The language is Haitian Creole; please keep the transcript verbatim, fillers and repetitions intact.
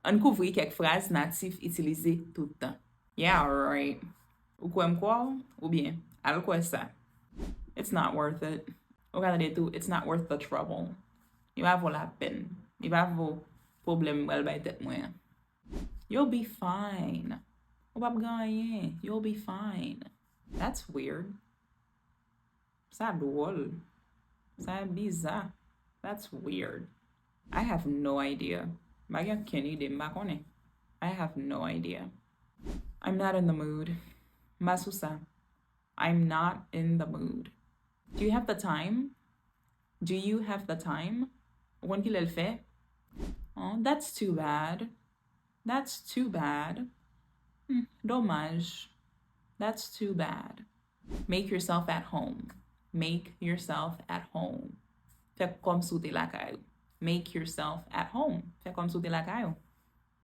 Ann kouvri kèk fraz natif itilize tout tan. Yeah, right. Ou kwè m kwè w? Oubyen, al kwè sa. It's not worth it. Ou ka tande tou, it's not worth the trouble. Li pa vo lapèn. Li pa vo pwoblèm m pral bay tèt mwen an. You'll be fine. Ou p ap gen anyen. You'll be fine. That's weird. Sa dwòl. Sa biza. That's weird. I have no idea. M pa gen okenn ide, m pa konnen. I have no idea. I'm not in the mood. M pa sou sa. I'm not in the mood. Do you have the time? Do you have the time? Ou konn kilè l fè? Oh, that's too bad. That's too bad. Hmm, domaj. That's too bad. Make yourself at home. Make yourself at home. Fè kòmsi w te lakay ou. Make yourself at home. Fè kòmsi w te lakay ou.